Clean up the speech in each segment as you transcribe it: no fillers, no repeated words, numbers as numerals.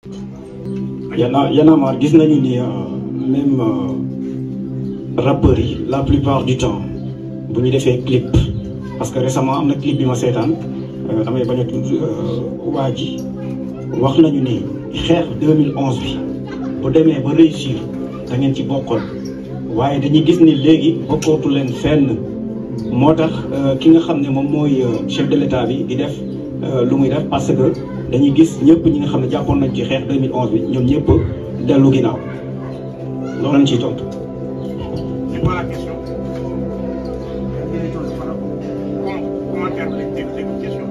Y'en a marre gis nañu ni même rappeurs yi la plupart du temps bu ñu defee clip parce que récemment am na clip bi ma seetaan damay bañ a tudd waa ji wax nañu ni xeex 2011 bi bu demee ba réussir da ngeen ci bokkoon waaye dañuy gis ni léegi bokkootu leen fenn moo tax ki nga xam ne moom mooy chef de l'état bi di def lu muy def parce que dañuy gis ñëpp ñi nga xam ne jàppoon nañ ci xeex 2011 bi ñoom ñëpp dellu ginnaaw loolu lañ ciy tontu. C'est quoi la question? Commentaire question.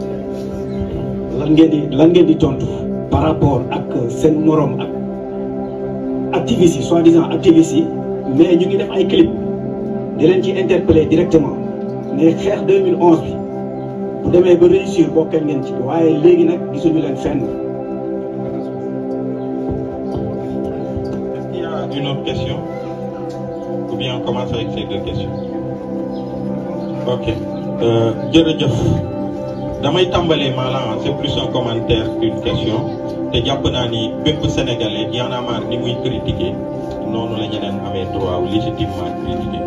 lan ngeen di tontu par rapport ak seen morom ak activistes yi soi-disant activistes yi mais ñu ngi def ay clip di leen ci interpeller directement mais xeex 2011 bi bu demee ba réussir bokkeel ngeen ci waaye léegi nag gisuñu leen fenn. Est-ce qu'il y a une autre question? Ou bien on commence avec ces deux questions? Ok. Jërëjëf. damay tàmbalee maanaam c'est plus un commentaire qu'une question te jàpp naa ni bépp sénégalais Y'en a marre ni muy critiquer noonu la ñeneen amee droit légitimement critiquer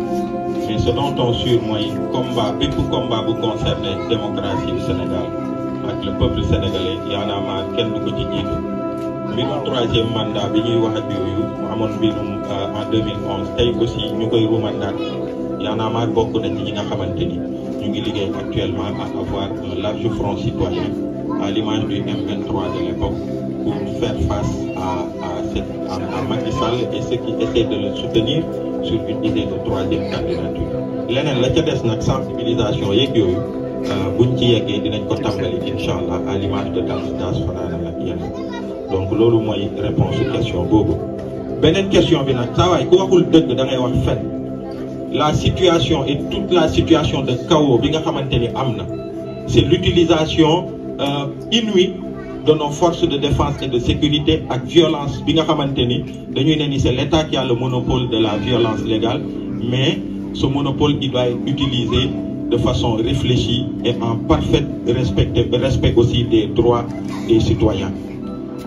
mais ce dont on sûr mooy combat bépp combat bu concerné démocratie du Sénégal ak le peuple sénégalais Y'en a marre kenn du ko ci jiitu mbirum troisième mandat bi ñuy wax ak yooyu amoon mbirum en 2011 tey aussi ñu koy ruumandaat Y'en a marre bokk na ci ñi nga xamante ni ñu ngi liggéey actuellement à avoir un large front citoyen à l'image du M23 de l'époque pour faire face à Macky Sall et ceux qui essaient de le soutenir sur une idée de troisième candidature. leneen la ca des nag sensibilisation yeeg yooyu buñ ci yeggee dinañ ko tàmbali incha allah à l'image de Daas Fanaana ak yeneen donc loolu mooy réponse question boobu. beneen question bi nag saa waay ku waxul dëgg da ngay wax fen. La situation et toute la situation de chaos bi nga xamante ni am na c'est l'utilisation inouïe de nos forces de défense et de sécurité ak violence bi nga xamante ni dañuy ne ni c'est l'État qui a le monopole de la violence légale mais ce monopole il doit être utilisé de façon réfléchie et en parfait respect aussi des droits des citoyens.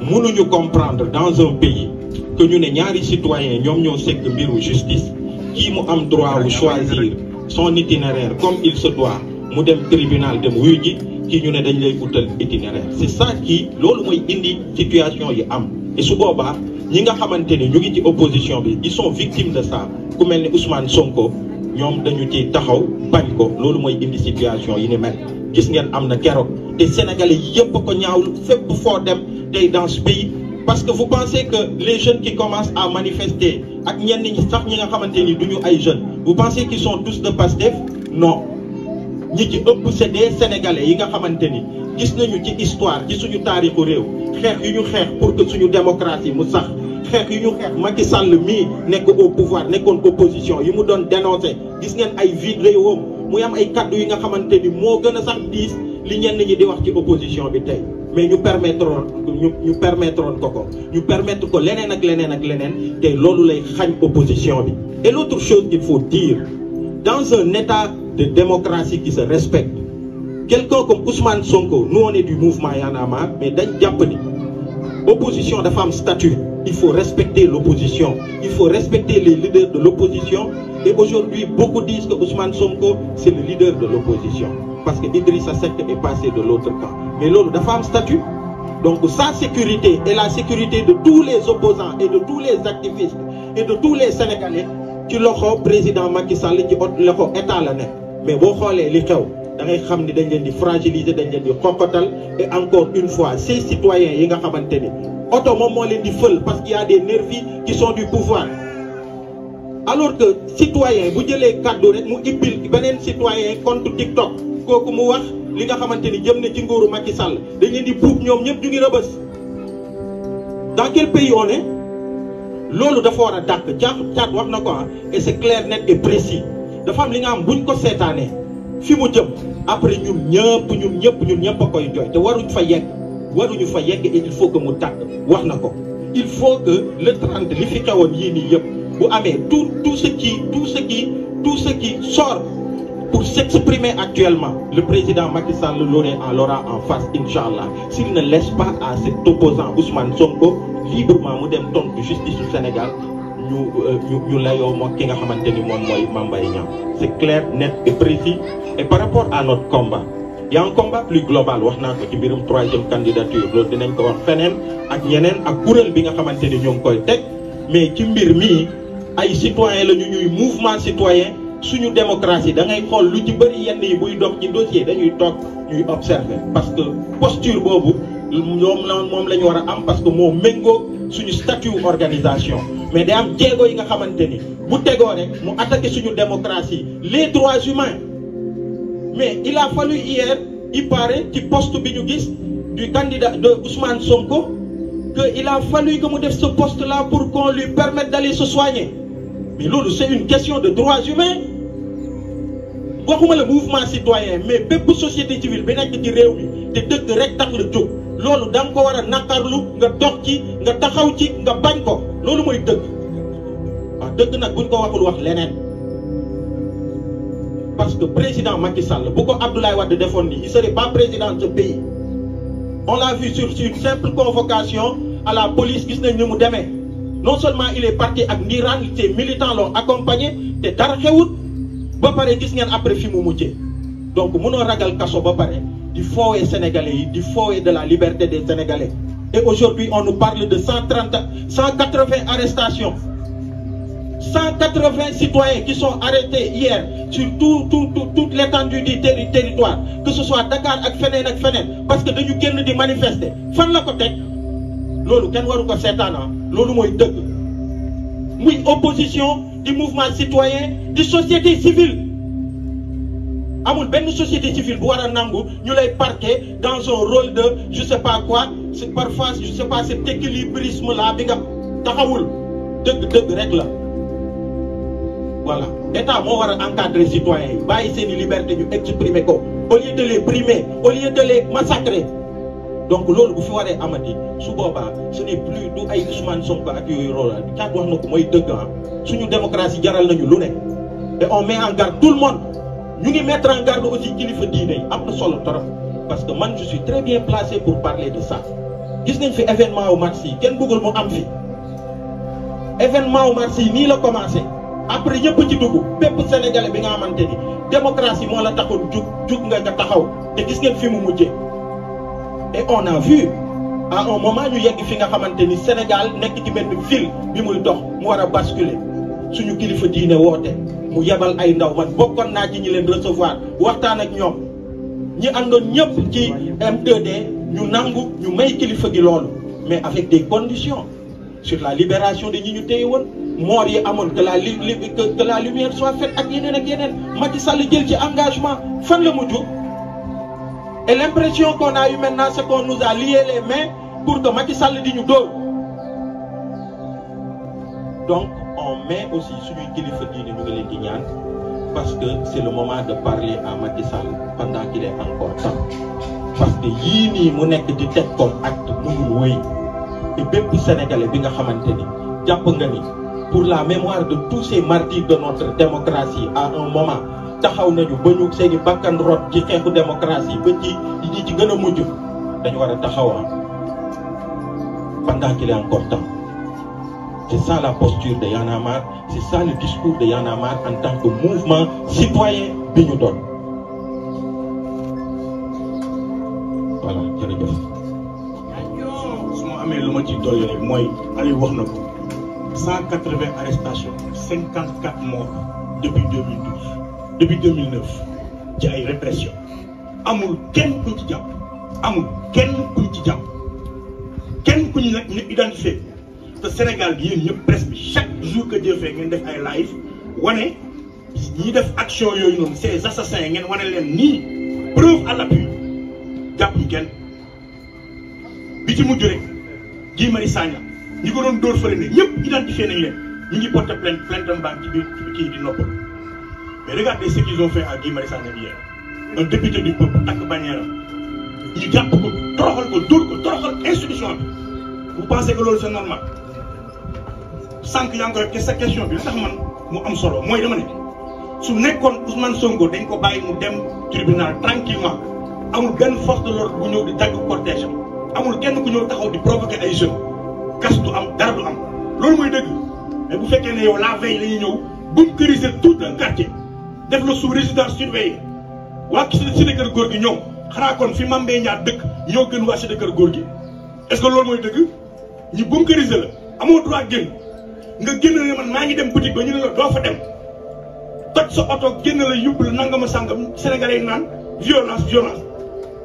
Mënuñu comprendre dans un pays que ñu ne ñaari citoyens ñoom ñoo sekk mbiru justice kii mu am droit wu choisir son itinéraire comme il se doit mu dem tribunal dem wuy ji kii ñu ne dañ lay utal itinéraire c'est ça qui loolu mooy indi situation yi am et su boobaa ñi nga xamante ni ñu ngi ci opposition bi ils sont victimes de ça ku mel ni Ousmane Sonko ñoom dañu ci taxaw bañ ko loolu mooy indi situation yi ni mel gis ngeen am na keroog te sénégalais yépp ko ñaawlu fépp foo dem tey dans ce pays parce que vous pensez que les jeunes qui commencent à manifester ak ñenn ñi sax ñi nga xamante ni duñu ay jeunes vous pensez qu'ils sont tous de Pastef non ñi ci ëpp c'est des sénégalais yi nga xamante ni gis nañu ci histoire ci suñu taarixu réew xeex yu ñu xeex pour que suñu démocratie mu sax xeex yu ñu xeex Macky Sall mii nekk au pouvoir nekkoon opposition yi mu doon dénoncer gis ngeen ay vidéo muy am ay kaddu yi nga xamante ni moo gën a sax diis li ñenn ñi di wax ci opposition bi tey mais ñu permettre ko leneen ak leneen ak leneen te loolu lay xañ opposition bi. Et l'autre chose qu'il faut dire dans un état de démocratie qui se respecte quelqu'un comme Ousmane Sonko nous on est du mouvement Y'en a marre mais dañ jàpp ni opposition dafa am statut il faut respecter l'opposition il faut respecter les leaders de l'opposition et aujourd'hui beaucoup disent que Ousmane Sonko c'est le leader de l'opposition parce que Idrissa Seck est passé de l'autre camp mais loolu dafa am statut donc sa sécurité et la sécurité de tous les opposants et de tous les activistes et de tous les Sénégalais ci loxo président Macky Sall ci loxo état la nekk mais boo xoolee li xew da ngay xam ni dañ leen di fragiliser dañ leen di xoqatal et encore une fois ces citoyens yi nga xamante ni oto moom moo leen di fël parce qu'il y a des nervis qui sont du pouvoir alors que citoyen bu jëlee kaddu rek mu ibbil beneen citoyen compte TikTok kooku mu wax li nga xamante ni jëm na ci nguuru Macky Sall dañ leen di buub ñoom ñëpp ñu ngi rëbës dans quel pays on est loolu dafa war a dàq caat wax na ko et c'est clair net et précis dafa am li nga am buñ ko seetaanee fi mu jëm après ñun ñëpp a koy jooy te waruñu fa yegg et il faut que mu dàq wax na ko il faut que le 30 li fi xewoon yii nii yëpp bu amee tout ce qui sort pour s'exprimer actuellement. Le président Macky Sall l'aura en face, Inch'Allah. S'il ne laisse pas à cet opposant Ousmane Sonko librement mu dem tontu justice du Sénégal, ñu layoo moo ki nga xamante ni moom mooy Mame Mbaye Niang. C'est clair, net et précis. Et par rapport à notre combat, il y a un combat plus global. Wax naa ko ci mbirum 3e candidature loolu dinañ ko wax feneen ak ñeneen ak kuréel bi nga xamante ni ñoo ngi koy teg, mais ci mbir mi ay citoyens la ñuy mouvement citoyen. Suñu démocratie da ngay xool lu ci bëri yenn yi buy dox ci dossier dañuy toog ñuy observer parce que posture boobu moom la ñu war a am parce que moo méngoo suñu statut organisation. Mais day am jéego yi nga xamante ni bu tegoo rek mu attaqué suñu démocratie les droits humains. Mais il a fallu hier il paraît ci poste bi ñu gis du candidat de Ousmane Sonko que il a fallu que mu def ce poste là pour qu'on lui permette d'aller se soigner. Mais loolu c'est une question de droits humains. waxuma le mouvement citoyen mais bépp société civile bi nekk ci réew mi te dëgg rek tax la jóg loolu da nga ko war a naqarlu nga dox ci nga taxaw ci nga bañ ko loolu mooy dëgg. waaw dëgg nag buñ ko waxul wax leneen parce que président Macky Sall bu ko Abdoulaye Wade defoon ni il serait pas président de ce pays. On l'a vu sur une simple convocation à la police gis nañ ni mu demee. Non seulement il est parti ak Ndiran, ses militants l'ont accompagné te dara xewut ba pare gis ngeen après fi mu mujjee. Donc mënoo ragal kaso ba pare di foowee Sénégalais yi di foowee de la liberté des Sénégalais. Et aujourd'hui on nous parle de 180 arrestations, 180 citoyens qui sont arrêtés hier sur toute l'étendue du territoire, que ce soit Dakar ak feneen parce que dañu génn di manifester fan la ko teg. Loolu kenn waru ko seetaan loolu mooy dëgg muy opposition di mouvement citoyen di société civile amul benn société civile bu war a nangu ñu lay parquer dans un rôle de je sais pas quoi c'est parfois je sais pas cet équilibrisme là bi nga taxawul dëgg rek la. Voilà état moo war a encadrer citoyens yi bàyyi seeni liberté ñu exprimer ko au lieu de les brimer au lieu de les massacrer. Donc loolu bu fi waree amati su boobaa ce n'est plus du ay Ousmane Sonko ak yooyu rôle kat wax na ko mooy dëgg suñu démocratie jaral nañu lu ne et on met en garde tout le monde ñu ngi mettre en garde aussi kilifa diine yi am na solo trop parce que man je suis très bien placé pour parler de ça. Gis nañ fi événement wu mars yi kenn bëggul mu am fi événement wu mars yi nii la commencé après ñëpp ci dugg bépp sénégalais bi nga xamante ni démocratie moo la taxoon jug nga taxaw te gis ngeen fi mu mujjee. Et on a vu à un moment ñu yegg fi nga xamante ni Sénégal nekk ci benn ville bi muy dox mu war a basculer suñu kilifa diine woote mu yebal ay ndaw man bokkoon naa ci ñi leen recevoir waxtaan ak ñoom ñi àndoon ñëpp ci M2D ñu nangu ñu may kilifa gi loolu mais avec des conditions sur la libération de ñi ñu téye woon moor yi amoon que la lumière soit faite ak yeneen Macky Sall jël ci engagement fan la mujj. Et l'impression qu'on a eu maintenant, c'est qu'on nous a lié les mains pour que Macky Sall di ñu dóor. Donc, on met aussi suñuy kilifa diine ñu ngi leen di ñaan parce que c'est le moment de parler à Macky Sall pendant qu'il est encore temps. Parce que yii nii mu nekk di teg comme acte mënul wéy et bépp Sénégalais bi nga xamante ni jàpp nga ni pour la mémoire de tous ces martyrs de notre démocratie à un moment. Taxaw nañu ba ñu seeni bakkan rot ci xeexu démocratie ba ci ñi ci gën a mujj dañu war a taxawaan pendant qu'il est encore temps. C'est ça la posture de Y'en a marre, c'est ça le discours de Y'en a marre en tant que mouvement citoyen bi ñu doon. Voilà jërëjëf. su ma amee lu ma ci dolli rek mooy Aliou wax na ko 180 arrestations 54 morts depuis 2009 ci ay répression amul kenn kuñ ci jàpp kenn kuñ nag ñu identifié te Sénégal gi yéen ñëpp presse bi chaque jour que Dieu fait ngeen def ay live wane ñi def action yooyu noonu ces assassins ngeen wane leen nii preuve à l'appui jàpp ñu kenn bi ci mujj rek Guy Marius Sagna ñi ko doon dóor fële ne ñëpp identifié nañ leen ñu ngi porter plainte banque ci biir kii di noppal. Mais regardez ce qu'ils ont fait à Guy Marius Sagna hier. Un député du peuple takk bannière ñu jàpp ko toroxal ko dóor ko toroxal institution bi. Vous pensez que loolu c'est normal? Sànq yaa ngi koy sa question bi li tax man mu am solo mooy dama ne su nekkoon Ousmane Sonko dañ ko bàyyi mu dem tribunal tranquillement amul benn force de l'ordre bu ñëw di dagg cortège amul kenn ku ñëw taxaw di provoquer ay jeunes gas du am dara du am loolu mooy dëgg mais bu fekkee ne yow la veille la ñuy ñëw bunkériser tout un quartier def la sous résidence surveillée waa Cité Kër Góor gi ñoom xanaa kon fi Mame Mbaye Niang dëkk ñoo gën waa Cité Kër Góor gi est-ce que loolu mooy dëgg ñu bunkériser la amoo droit génn nga génn ne man maa ngi dem boutique ba ñu ne la doo fa dem toj sa oto génn la yóbbu la nangama sàngam sénégalais yi naan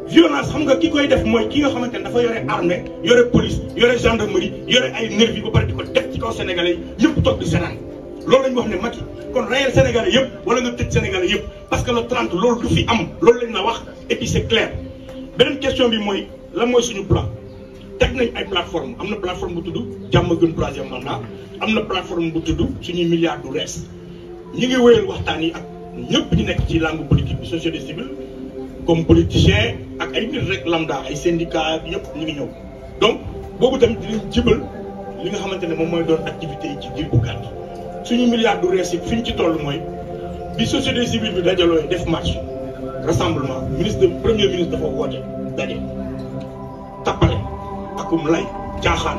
violence xam nga ki koy def mooy ki nga xamante ne dafa yore armée yore police yore gendarmerie yore ay nervi ba pare di ko def ci kaw sénégalais yi ñëpp toog di seetaan loolu lañu wax ne Macky kon rayel sénégalais yëpp wala nga tëj sénégalais yëpp parce que le 30 loolu du fi am loolu lañ la wax et puis c'est clair beneen question bi mooy lan mooy suñu plan teg nañ ay plateforme am na plateforme bu tudd jàmm gën troisième mandat am na plateforme bu tudd suñuy milliards du rees ñi ngi wéyal waxtaan yi ak ñëpp ñu nekk ci langue politique bi société civile comme politicien ak ay nit rek lambda ay syndicat yëpp ñu ngi ñëw donc boobu tamit dinañ jibal li nga xamante ne moom mooy doon activité yi ci diir bu gàtt suñu milliards du rees yi fi ñu ci toll mooy bi société civile bi dajaloo def marche rassemblement premier ministre dafa woote daje tappale akum lay caaxaan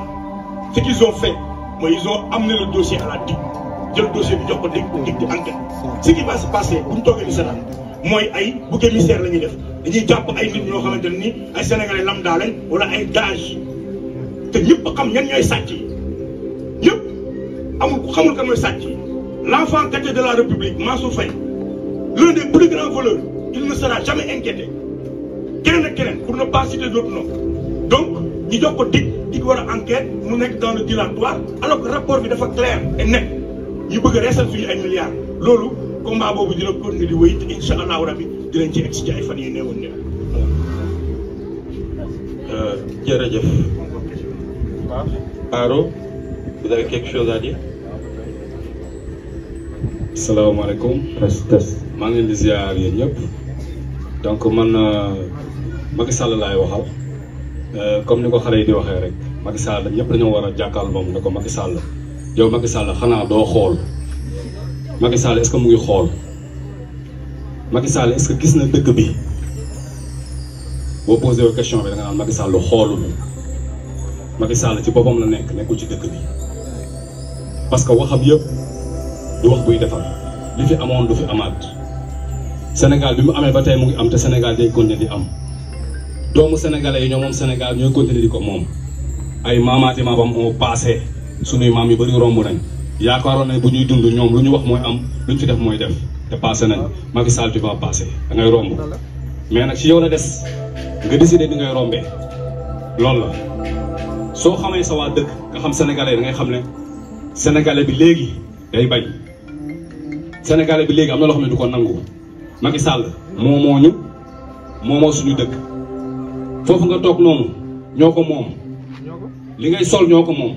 ce qu'ils ont fait mooy ils ont amené le dossier à la DIC jël dossier bi jox ko DIC di enquête ce qui va se passer bu ñu toogee di seetaan mooy ay bouc émissaire la ñuy def dañuy jàpp ay nit ñoo xamante ne ni ay sénégalais lambda lañ wala ay dage te ñëpp xam ñan ñooy sàcc yi ñëpp amul ku xamul kan mooy sàcc yi l'enfant caché de la République Mansour Faye l'un des plus grands voleurs il ne sera jamais inquiété keneen ak keneen pour ne pas citer d'autres noms donc ñu jox ko dig war a enquête mu nekk dans le dilatoire alors que rapport bi dafa clair et net ñu bëgg a reesal suñu ay milliards loolu combat boobu dina continuer di wéy te incha allahu rabi dinañ ci egg ci ay fan yu néewoon néew. jërëjëf. Aro, vous avez quelque chose à dire? salaamaaleykum. maa ngi leen di ziar yéen ñëpp. donc man Macky Sall laay waxal comme ni ko xale yi di waxee rek Macky Sall ñëpp dañoo war a jàkkaarloo moom ne ko Macky Sall yow Macky Sall xanaa doo xool Macky Sall est-ce que mu ngi xool Macky Sall est-ce que gis na dëkk bi boo posé wu question bi da nga naan Macky Sall xoolul Macky Sall ci boppam la nekk nekkul ci dëkk bi parce que waxam yëpp du wax buy defar li fi amoon du fi amaat Sénégal bi mu amee ba tey mu ngi am te Sénégal day continuer di am doomu sénégalais yi ñoo moom Sénégal ñooy continuer di ko moom ay maamaati maamam moo passé sunuy maam yu bëri romb nañ yaakaaroon ne bu ñuy dund ñoom lu ñu wax mooy am lu ñu fi def mooy def te passé nañ Macky Sall tu vas passer da ngay romb mais nag ci yow la des nga décider ni ngay rombee loolu la soo xamee sa waa dëkk nga xam sénégalais da ngay xam ne sénégalais bi léegi day bañ sénégalais bi léegi am na loo xam ne du ko nangu Macky Sall moomoo suñu dëkk foofu nga toog noonu ñoo ko moom li ngay sol ñoo ko moom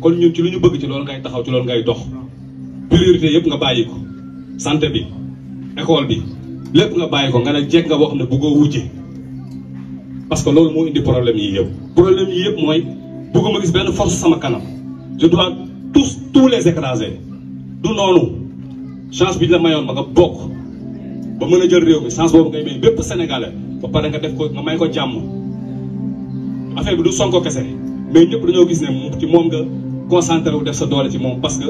kon ñun ci lu ñu bëgg ci loolu ngay taxaw ci loolu ngay dox priorité yëpp nga bàyyi ko santé bi école bi lépp nga bàyyi ko nga ne jekk nga boo xam ne bëggoo wujje parce que loolu moo indi problème yi yëpp mooy bëgguma gis benn force sama kanam je dois tous les écraser du noonu chance bi la mayoon ma nga bokk ba mën a jël réew mi chance boobu ngay may bépp sénégalais ba pare nga def ko nga may ko jàmm affaire bi du Sonko kese mais ñëpp dañoo gis ne ci moom nga concentré wu def sa doole ci moom parce que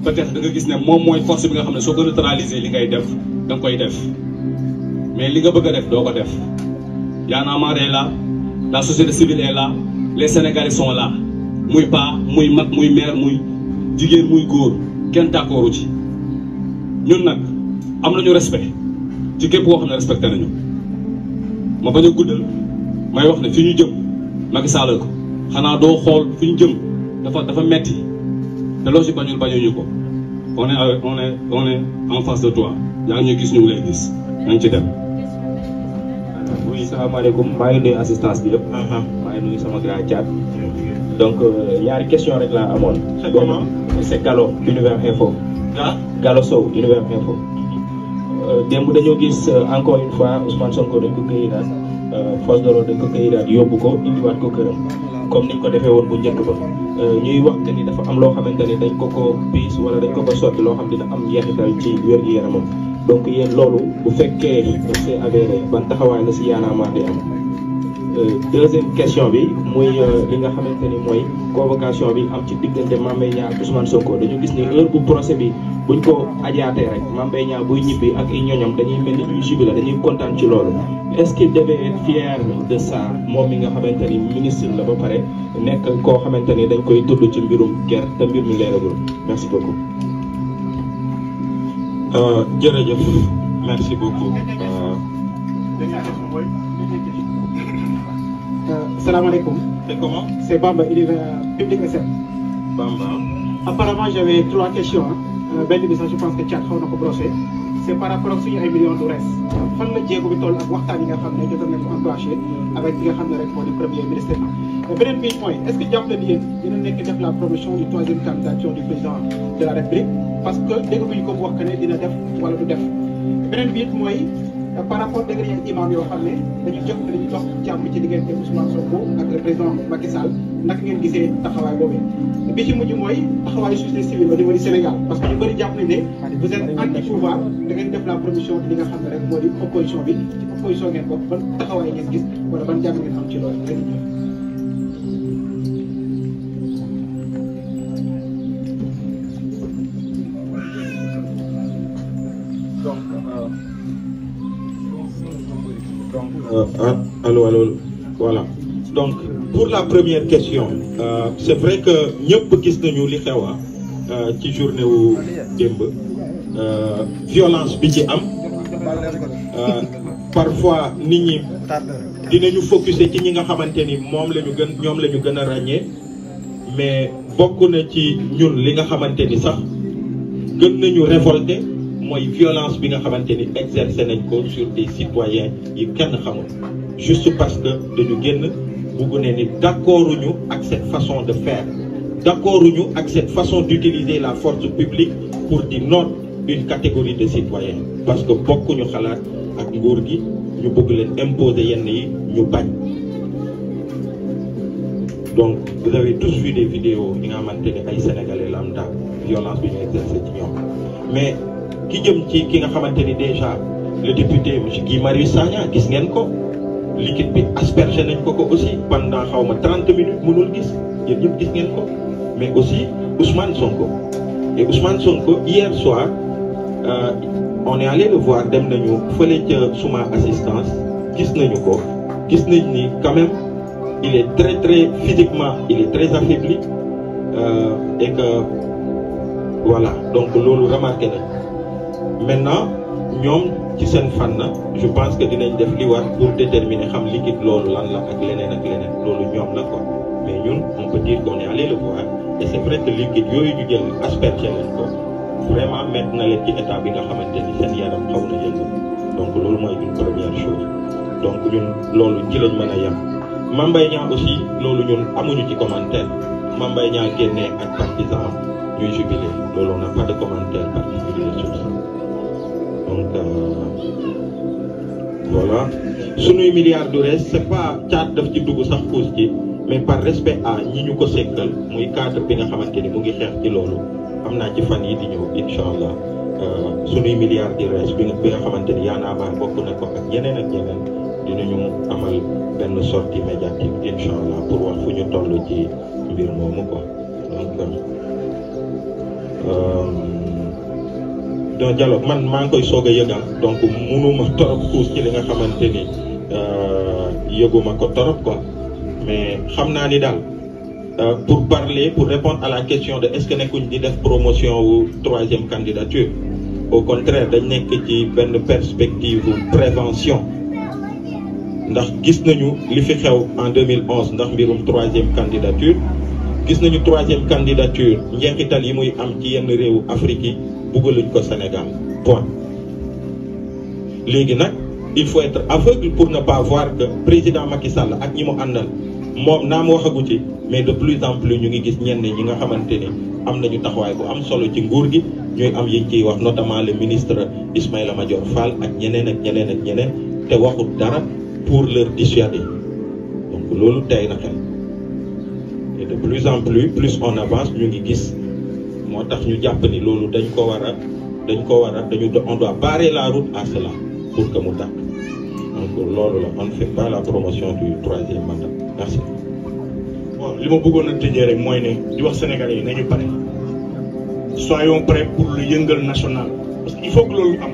peut-être da nga gis ne moom mooy force bi nga xam ne soo ko neutraliser li ngay def da nga koy def mais li nga bëgg a def doo ko def Y'en a marre est là la société civile est là les sénégalais sont là muy paa muy mag muy mère muy jigéen muy góor kenn d'accordu ci ñun nag am nañu respect ci képp koo xam ne respecté nañu ma bañ a guddal may wax ne fi ñu jëm Macky Sall ko xanaa doo xool fi ñu jëm dafa metti te loo si bañul bañuñu ko on est en face de toi yaa ngi ñuy gis ñu ngi lay gis nañ ci dem. oui salaamaaleykum maa ngi nuyu assistance bi yëpp. maa ngi nuyu sama grand Thiat. donc ñaari question rek laa amoon. c'est comment c'est Gallo Univers Info. Gallo Sow Univers Info. démb dañoo gis encore une fois Ousmane Sonko dañ ko këyitaat force de l'ordre dañ ko këyitaat yóbbu ko indiwaat ko këram comme niñ ko defee woon bu njëkk ba ñuy wax que ni dafa am loo xamante ni dañ ko piis wala dañ ko sotti loo xam dina am njeexital ci wér-gu-yaramam donc yéen loolu bu fekkee c'est avéré ban taxawaay la si Y'en a marre di am. Deuxième question bi muy li nga xamante ni mooy convocation bi am ci diggante Mame Mbaye Niang ak Ousmane Sonko dañu gis ni heure bu procès bi buñ ko ajaatee rek Mame Mbaye Niang buy ñibbi ak i ñoñam dañuy mel ni ñuy jubilé dañuy kontaan ci loolu est-ce qu'il devait être fier de ça moom mi nga xamante ni ministre la ba pare nekk koo xamante ni dañ koy tudd ci mbirum ger te mbir mi leeragul merci beaucoup. jërëjëf merci beaucoup. Salam alaikum. C'est comment? C'est Bamba, il est public SM. Bamba. Apparemment, j'avais 3 questions. Ben bi sax je pense que Thiat xaw na ko brosser. C'est par rapport ak suñu ay millions du reste. Fan la jéego bi toll ak waxtaan yi nga xam ne jotoon nañ ko enclenché avec bi nga xam ne rek moo di premier ministre. Beneen bi mooy est-ce que jàpp leen yéen dina nekk def la promotion du 3e candidature du président de la République parce que dégguñu ko wax que ne dina def wala du def. Beneen bi mooy par rapport ak yeneen imam yoo xam ne dañu jóg dañuy dox jàmm ci diggante Ousmane Sonko ak le président Macky Sall naka ngeen gisee taxawaay boobu bi ci mujj mooy taxawaayu société civile au niveau du Sénégal parce que ñu bëri jàpp nañ ne vous êtes anti pouvoir da ngeen def la promotion li nga xam ne rek moo di opposition bi ci opposition ngeen bokk ban taxawaay ngeen gis wala ban jàmm ngeen am ci loolu rek. Allô, voilà. Donc, pour la première question, c'est vrai que ñëpp gis nañu li xew ci journée wu démb violence bi ci am parfois nit ñi dinañu focuser ci ñi nga xamante ni ñoom la ñu gën a ràññee mais bokk na ci ñun li nga xamante ni sax gën nañu révolter mooy violence bi nga xamante ni exercer nañ ko sur des citoyens yi kenn xamul juste parce que dañu génn bugg ne ni d'accorduñu ak cette façon de faire d'accorduñu ak cette façon d'utiliser la force publique pour di noot une catégorie de citoyens parce que bokkuñu xalaat ak nguur gi ñu bëgg leen imposer yenn yi ñu bañ donc vous avez tous vu des vidéos yi nga xamante ni ay sénégalais lambda violence bi ñu exercer ci ñoom mais ki jëm ci ki nga xamante ni déjà le député monsieur Guy Marius Sagna gis ngeen ko liquide bi aspergé nañ ko aussi pendant xawma 30 minutes mënul gis yéen ñëpp gis ngeen ko mais aussi Ousmane Sonko et Ousmane Sonko hier soir on est allé le voir dem nañu fële ca suma assistance gis nañu ko gis nañ ni quand même il est très physiquement il est très affaibli et que voilà donc loolu remarqué nañ maintenant ñoom ci seen fànn je pense que dinañ def li war pour déterminer xam liquide loolu lan la ak leneen loolu ñoom la quoi mais ñun on peut dire qu'on est allé le voir et c'est vrai que liquide yooyu ñu jël aspergé leen ko vraiment mettre na leen ci état bi nga xamante ni seen yaram xaw na yëngu donc loolu mooy une première chose donc ñun loolu ci lañ mën a yem Mame Mbaye Niang aussi loolu ñun amuñu ci commentaire Mame Mbaye Niang génnee ak partisan ñuy jubilé loolu on n'a pas de commentaire particulier sur ça donc voilà sunuy milliards du reste c'est pas caat daf ci dugg sax xuus ci mais par respect à ñi ñu ko sekkal muy cadre bi nga xamante ni mu ngi xeex ci loolu xam naa ci fan yi di ñëw incha allah sunuy milliards du reste bi nga xamante ni Y'en a marre bokk na ko ak yeneen ak yeneen dinañu amal benn sortie médiatique incha allah pour wax fu ñu toll ci mbir moomu quoi donc dialogue man maa ngi koy soog a yëgal donc mënuma torop xuus ci li nga xamante ni yëguma ko torop quoi mais xam naa ni daal pour répondre à la question de est-ce que nekkuñ di def promotion wu 3e candidature au contraire dañ nekk ci benn perspective prévention ndax gis nañu li fi xew en 2011 ndax mbirum 3e candidature gis nañu 3e candidature njeexital yi muy am ci yenn réewu Afrique yi buggaluñ ko Sénégal point léegi nag il faut être aveugle pour ne pas voir que président Macky Sall ak ñi mu àndal moom naa mu waxagu ci mais de plus en plus ñu ngi gis ñenn ñi nga xamante ni am nañu taxawaay bu am solo ci nguur gi ñooy am yiñ ciy wax notamment le ministre Ismaïla Madior Fall ak ñeneen te waxul dara pour leur dissuader donc loolu tey na xel de plus en plus on avance ñu ngi gis moo tax ñu jàpp ni loolu on doit barrer la route à cela pour que mu dàq donc loolu la on ne fait pas la promotion du 3e mandat merci. bon li ma bëggoon a tëjee rek mooy ne di wax Sénégalais yi nañu pare soyons prêts pour le yëngal national parce que il faut que loolu am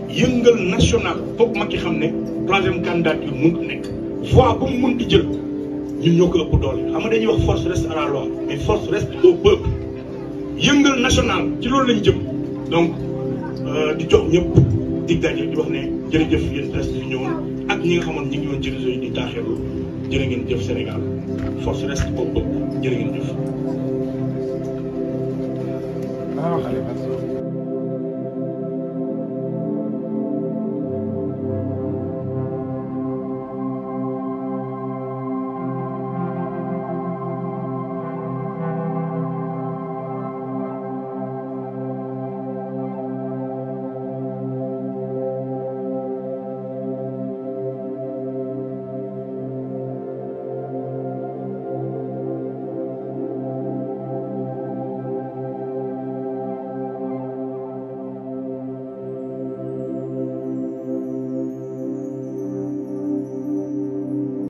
yëngal national foog Macky xam ne 3e candidature mënut nekk voix bu mu mënti jël ñun ñoo ko ëpp doole xam nga dañuy wax force reste à la loi mais force reste au peuple yëngal national ci loolu lañ jëm donc di jox ñëpp dig daje di wax ne jërëjëf yéen presse fi ñëwoon ak ñi nga xamoon ñi ngi woon ci réseau yi di taaxeelu jërë ngeen jëf Sénégal force reste au peuple jërë ngeen jëf.